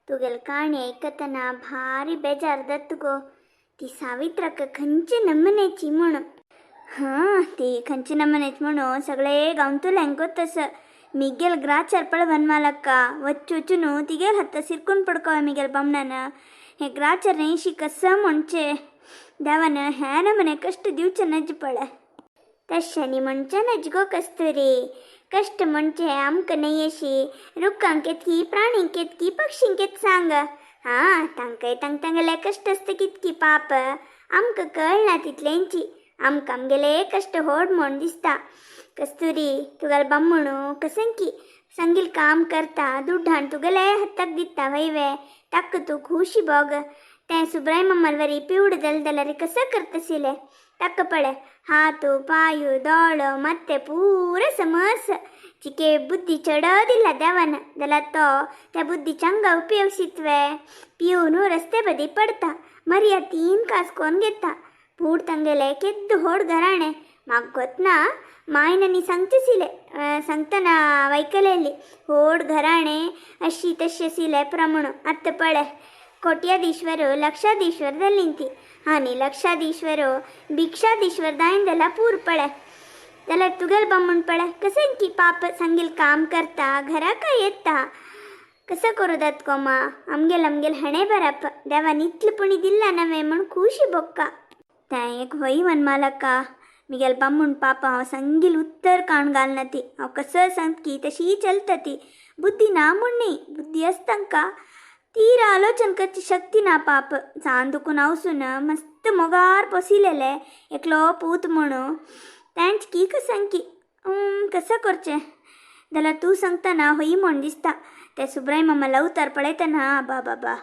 तुगेल काणी आयकतना भारी बेजार दत्त गो. ती सावित्रक खंयचे नमनेची म्हूण. हां, ती खंयचे नमनेची म्हणून सगळे गांवतुल्यांक तस मिगेल ग्राचार पळ वनमालक्का वच्चुचुನು तिगेल हತ್ತ सिरकून पडकोवे मिगेल बमणान. हे ग्राचर न्हयशी कसं म्हणचे देवान ह्या नमने कष्ट दिवचे नज पळ. तशें म्हणचे नज गो कस्तुरी. कष्ट म्हणचे आमकां न्हय अशी रुखांक केतकी, प्राणींक केतकी, पक्षींक केत सांग. हां, तांकांय तांक तांगेले कष्ट आसता कितकी पाप. आमकां कळना तितलेंची. आमकां आमगेले कष्ट होड म्हूण दिसता. कस्तुरी, तुगेलो बामणू कसंकी संगील काम करता, दुड्ड हाडून तुगेले हत्ताक दिता वयवे. ताका तूं खुशी भोग. तें सुब्राय मम्मलवरी पिवड जालें जाल्यार कसं करतशिलें. ताका पळय, हातू पांयू दोळो मात्ते पुरो समस. चिके बुद्धी चड दिला देवान जाल्यार तो त्या बुद्धी चांगा उपयोगशीत वे. पिवन रस्ते बदी पडता, मर्या तीन कास कोन घेता. पूण तांगेले केद्द होड घराणें. म्हाका गोतना मायन आनी सांगचें सांगतना वैकलेली होड घराणें अशी तशी आशिल्लें प्रमाण. आतां पळय, कोट्याधीश्वर लक्षाधीश्वर जालीं ती आनी लक्षाधीश्वर भिक्षाधीश्वर जायन जाल्यार पूर पळय. जाल्यार तुगेल बामण पळय कसं की पाप सांगील काम करता, घरा काय येता. कसं करू दात कोमा. आमगेल आमगेल हणे बरप देवान इतलें पुणी दिल्ला नवें म्हूण खुशी बोक्का. तें एक व्हय वनमालक्का, मिगेल बामूण पापा हांव संगील उत्तर काण घालना ती. हांव कसं सांगत तशी चलता ती. बुद्धी ना म्हूण न्ही, बुद्धी आसता तांकां, तीर आलोचन करची शक्ती ना पाप. सान दुखून हांवसून मस्त मोगार पोसिलेले एकलो पूत म्हणून तेंच की कसं की कसं करचें. जाल्यार तूं सांगतना हय म्हूण दिसता. ते सुब्राय मामा लवतार पळयतना बा बाबा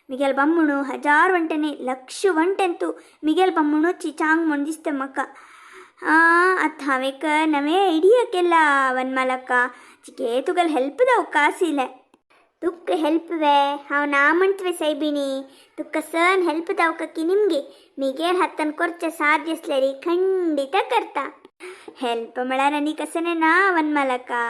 मिगेल बामणू हजार वंटेनी लक्ष वंटेन तूं मिगेल बामणूची चांग म्हूण दिसता म्हाका. आतां हांव एक नवें आयडिया केला वनमालक्का. चिके तुगेल हेल्प जावका आशिल्लें. तुका हेल्प वे? हांव ना म्हणटवे सायबिणी. तुका सन हेल्प जावका की निमगे मिगेल हातान करचें साध्य आसल्यार खंडित करता. हेल्प म्हळ्यार आनी कसलें ना वनमालक्का.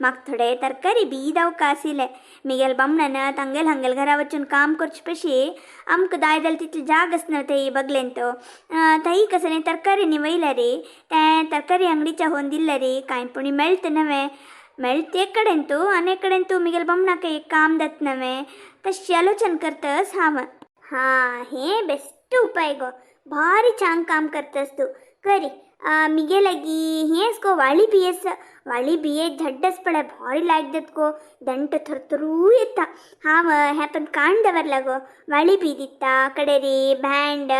म्हाका थोडे तरकारी बी जावका आशिल्लें. मिगेल बामणान तांगेल हांगेल घरा वचून काम करचे पशी आमकां जाय जाल्यार तितली जाग आसना थंय बगलेन. तो थंय कसलें तरकारी न्ही वयल्यार तें तरकारी अंगडीच्या होवन दिल्यार कांय पुणी मेळटा नवें. मेळटा एक कडेन तूं आनी एक कडेन तूं मिगेल बामणाक एक काम जाता नवें. तशें आलोचन करतस हांव. हां, हें बेस्ट उपाय गो. भारी चांग काम करतस तूं. करी मिगे लागी हेंच गो, वाळी बियेस. वाळी बिये झड्डस पळय भारी लायक जात गो. दंट थरथरू येता. हांव हें पण काण दवरला गो. वाळी बी दिता, कडेरी भेंड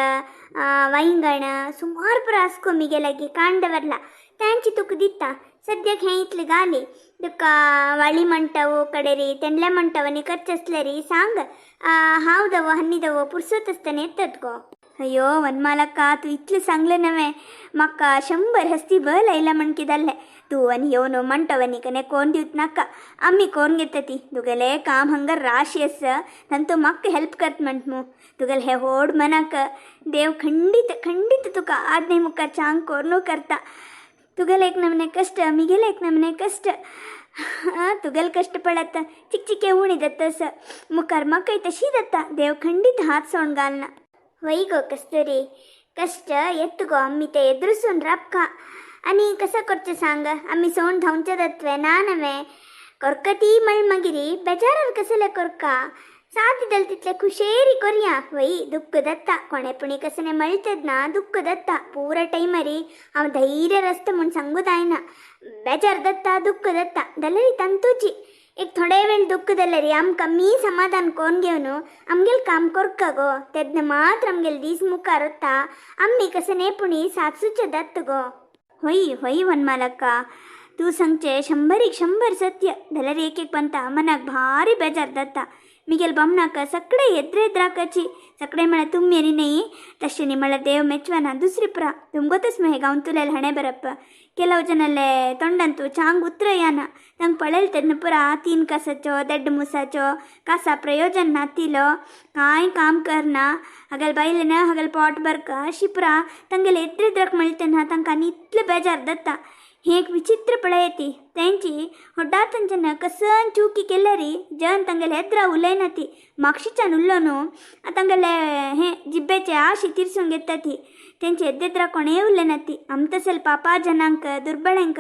वांयगण सुमार पुरो आस गो मिगे लागी काण दवरला. तांची तुका दिता. सद्याक हें इतलें घाली. तुका वाळी म्हणटाव, कडेरी तेंडले म्हणटाव आनी करचें आसल्यार सांग. हांव दवो हन्नी दवो पुरसत आसतना येतात गो. अय्यो वनमालक्का, तूं इतलें सांगलें नवें म्हाका 100 हस्ती बल आयला म्हण कितें जालें. तूं आनी येवन म्हणटाव आनी कने कोण दिवत नाका, आमी कोरून घेता ती. तुगेलें काम हांगा राशी आसा तांतू म्हाका हेल्प करत म्हणट मू. तुगेलें हें व्हड मनाक देव खंडीत खंडीत तुका आज्ञे मुखार चांग कोरनू करता. तुगेलें एक नमने कश्ट, मिगेलें एक नमने कश्ट. तुगेलें कश्ट पळयता चिक चिके उणी जाता मुखार म्हाकाय तशी जाता. देव खंडीत हात सोण घालना. वय गो कस्तुरी, कश्ट येत गो. आमी ते एदरुसून राबका आनी कसं करचें सांग. आमी सोण धांवचे जातवे ना नवें. कोरका ती म्हळ मागीर बेजारार कसलें कोरका. साध्य जालें तितलें खुशेरी कोरया. वय दुख्ख जाता कोणे पुणी कसलें मेळटत ना, दुख्ख जाता. पुरा टायमारी हांव धैर्य आसता म्हूण सांगू जायना. बेजार जाता, दुख्ख जाता जाल्यार तांतूची एक थोडे वेळ दुख्ख जाल्यार आमकां मी समाधान कोन्न घेवन आमगेलें काम कोरका गो. तेन्ना मात्र आमगेले दीस मुखार वता. आमी कसं न्ही पुणी सासूचें जाता गो. हय हय वनमालक्का, तूं सांगचें 100क 100 सत्य. जाल्यार एक एक पंता मनाक भारी बेजार जाता. मिगेल बामणाक सगळे एद्रे एद्राकाची सगळे म्हळ्यार तुमी आनी न्ही तशें न्ही म्हळ्यार देव मेचवाना दुसरी पुरा. तुमगोतच मगे गांवतुलेले हणे बरप ಕೆಲವು ಜನಲೆ ತೊಂಡಂತು ಚಾಂಗ್ ಉತ್ರ ಯಾನ ತಂಗ್ पळयलें तेन्ना पुरा तीन कासाचो देड मुसाचो कासा प्रयोजन नातिलो, कांय काम करना, हगल बायलेन हगल पोट बरका अशी पुरा तांगेले एद्रे एद्राक मेळटा. तांकां आनी इतलें बेजार जाता. हे एक विचित्र पळयती तेंची होड्डा कसन चूकी केल्यारी जन तांगेले हेद्रा उलयना ती मागशीच्यान उल्लोनु तांगेले हे जिब्बेचे आशी तिरसून घेता ती तेंचे एद्देದ್ರ कोणೇ उलयना ती आमतसल पापा जनांक दुर्बळ्यांक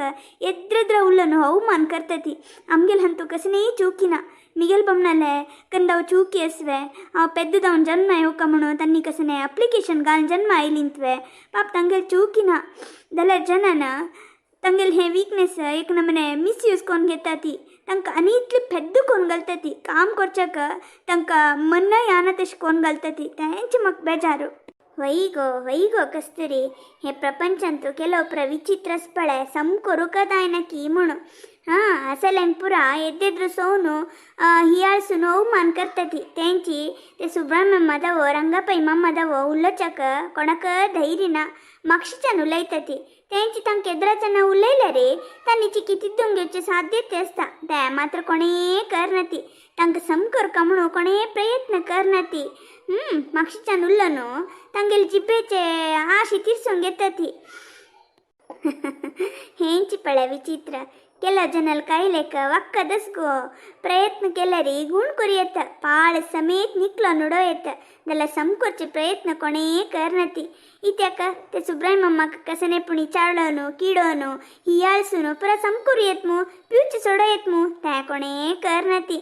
एद्रेದ್ರ उल्लोನು ಅವಮಾನ करतती. आमगेल हंतू कसनेय चूकिना मिगेल बೊಮ್ಮನಲೆ ಕಂದವು ಚೂಕಿ ಎಸ್ವೆ ಅವ ಪೆದ್ದದವನ್ ಜನ್ಮ येवका म्हणून तांणी कसने ಅಪ್ಲಿಕೇಶನ್ घालून ಜನ್ಮ आयलिंतवे पाप तांगेल चूकिना जाल्यार जनान तांगेल हे वीकनेस एक नमने मिसयूज करून घेता ती तांकां आनी इतली पेद्द करून घालता ती काम करच्याक तांकां मन्नय याना तशें करून घालता ती तेंचे म्हाका बेजारू. वैगो वैगो कस्तुरी, हे प्रपंचांतु ಕೆಲವೊಬ್ರ ವಿಚಿತ್ರ ಪಳೆ सामको रुकदायना की म्हणून. हां असल्यांक पुरा येद्देद्रो सोवनु हियाळसून अवमान करता ती तेंची ते सुब्रह्मण्य दावो रंगापै मामा दावो उलोवच्याक कोणाक धैर्य ना मागशीच्यान उलयता ती तेंची तांकां एद्राच्यान उलयल्या रे तांणी चिकी तिद्दूंक घेवचे साध्यते आसता ते मात्र कोणें करना ती तांकां समकर म्हणून कोणें प्रयत्न करना ती. मागशीच्यान उल्लोनु तांगेले जिब्बेचे आशी तिरसून घेता ती. हेंची पळे विचित्र ಕೆಲ ಜನಲ್ ಕಾಯ್ಲೆಕ ವಕ್ಕದಸ್ಗೋ ಪ್ರಯತ್ನ केल्यारी गुण करू येता पाळ समेत निकलो नुडो येता जाल्यार समकोरचे प्रयत्न कोणें करना ती. इत्याक ते सुब्राय मम्माक कसने पूण विचारलो किडोनु हियाळसून पुरा समकरू येत मू पिवचे सोडो येत मू त्या कोणें करना ती.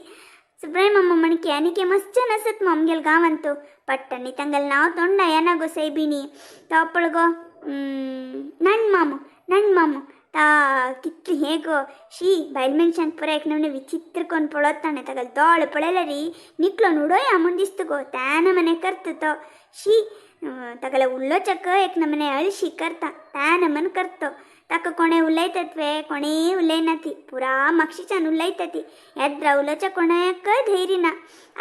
सुब्राय मम्मा म्हणके आनीक मस्त नासत मू आमगेल गांवांतू पट्टनी तांगेल नांव तोंडा येना गो सैबिणी तो पळगो नण मामू नण मामू ता कितली हे गो शी बायल मनशान पुरा एक नमूने विचित्र कोण पळोत ताणें ताका दोळे पळयल्यार निकलोन उडोया म्हूण दिसता गो त्या नमने करता तो शी ताका उलोवच्याक एक नमने अळशी करता त्या नमन करतो ताका कोणें उलयतात वे कोणें उलयना ती पुरा मागशीच्यान उलयता ती येद्रा उलोवच्या कोणाक धैर्य ना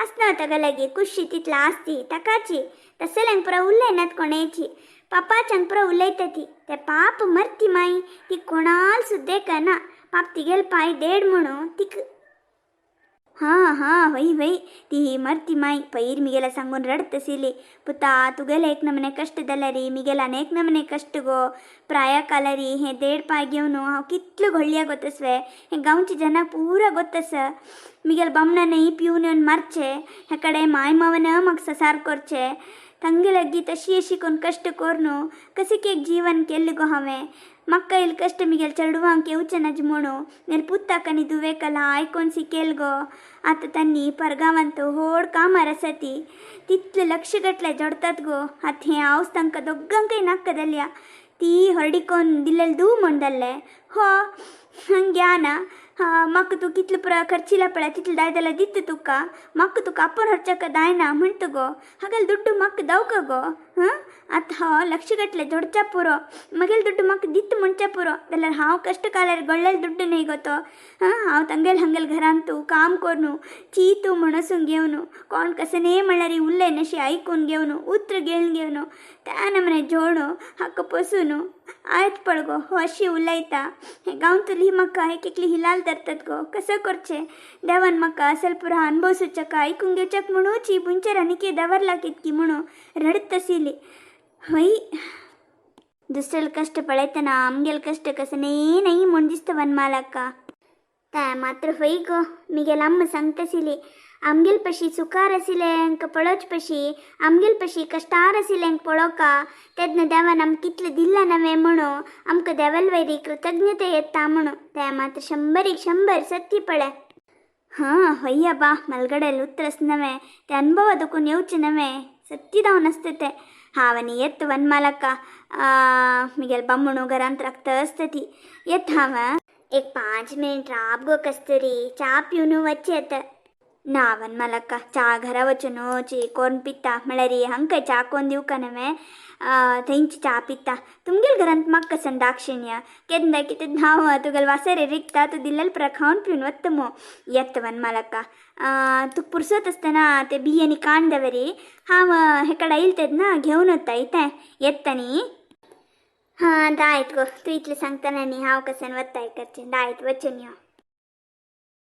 आसना ताका लागीं कुशी तितला आसती ताकाची तसल्यांक पुरा उलयनात कोणेची पापाच्यांक पुरा उलयता ती ते पाप मरती माई ती कोणाल सुद्दां कना पाप तिगेल पांय देड म्हणून तिक. हां हां वय वय ती मरती माई पयर मिगेला सांगून रडत आशिल्ली पुता तुगेले एक नमने कश्ट जाल्यारी मिगेलान एक नमने कश्ट गो प्राया कालारी हे देड पांय घेवन हांव कितलो घोळया गोतसवे हे गांवचे जनाक पुरा गोतस मिगेल बामणानय पिवन येवन मारचे हे कडेन माय मावन म्हाका ससार करचे तांगे लागीं तशी अशी कोन्न कश्ट कोरून कशें की एक जीवन केल्लें गो हांवें. म्हाका येयले कश्ट मिगेल चेडवांक येवचे नाज म्हणून मेरे पुताक आनी धुवेक आयकोन शिकेल गो. आतां तांणी परगांवांत व्हड कामार आसा ती तितले लक्ष गटले जोडतात गो. आतां हें हांवच तांकां दोगांकय नाका जाल्या ती हळडिकोन दिलेले धूव म्हूण जाल्लें हो हांग ना म्हाका तूं कितले पुरा खर्चिला पळय तितले दाय जाल्यार दिता तुका म्हाका तुका आपूण खर्चाक दायना म्हणटा गो हागेले दुड्डू म्हाका दवका गो. हां आतां हांव लक्ष गटले जोडच्या पुरो म्हगेले दुड्डू म्हाका दिता म्हणच्या पुरो जाल्यार हांव कश्ट काल्यार गळ्ळेले दुड्डू न्हय गो तो. हां हांव तांगेले हांगेले घरांत तूं काम करून चीतू म्हणसून घेवन कोण कसने म्हणल्यार उलयनाशी आयकून घेवन उतर घेवन घेवन त्या नमने जोडू हाका पोसून आयत पळगो हो अशी उलयता हे गांवतली म्हाका एक एकली हिलाल धरतात गो कसं करचें देवान म्हाका असल पुरा अनुभवसूच्याक आयकून घेवच्याक म्हणूची बुंचेर आनीक दवरला कितकी म्हणून रडत आशिल्ली. हय दुसऱ्याला कश्ट पळयतना आमगेले कश्ट कसने नाही म्हूण दिसता वनमालक्का. त्या मात्र हय गो मिगेल अम्मा सांगता आशिल्ली आमगेल पशी सुखार आशिल्ल्यांक पळोवचे पशी आमगेल पशी कश्टार आशिल्ल्यांक पळोवका तेन्ना देवान आमकां कितलें दिलां नवें म्हणून आमकां देवाल वयरी कृतज्ञता येता म्हणून ते मात्र शंबरीक शंबर सत्य पळय. हां हय बा मलगडेल उत्रस नवें ते अनुभव दुखून येवचें नवें सत्य जावन आसता तें. हांव आनी येत वनमालक्का मिगेल बामणू घरांत राखता आसता ती येत हांव. एक 5 मिनिट राब गो कस्तुरी च्या पिवन वचेत. ना वनमालक्का च्या घरा वचून ची कोण पिता म्हळ्यार हांकां च्या कोण दिवका नवें थंयची च्या पिता तुमगेल घरांत म्हाका कसन दाक्षिण्य केन्ना कितें हांव तुगेले वासरे रिगता तूं दिल्लेल पुरा खावन पिवन वता मू. येता वनमालक्का तुका पुरसत आसतना ते बी आनी कांड दवरी हांव हेकडे आयल तेन्ना घेवन वता इतें येता न्ही. हां दायत गो तूं इतलें सांगतना न्ही हांव कसन वता करचें दायत वचून यो.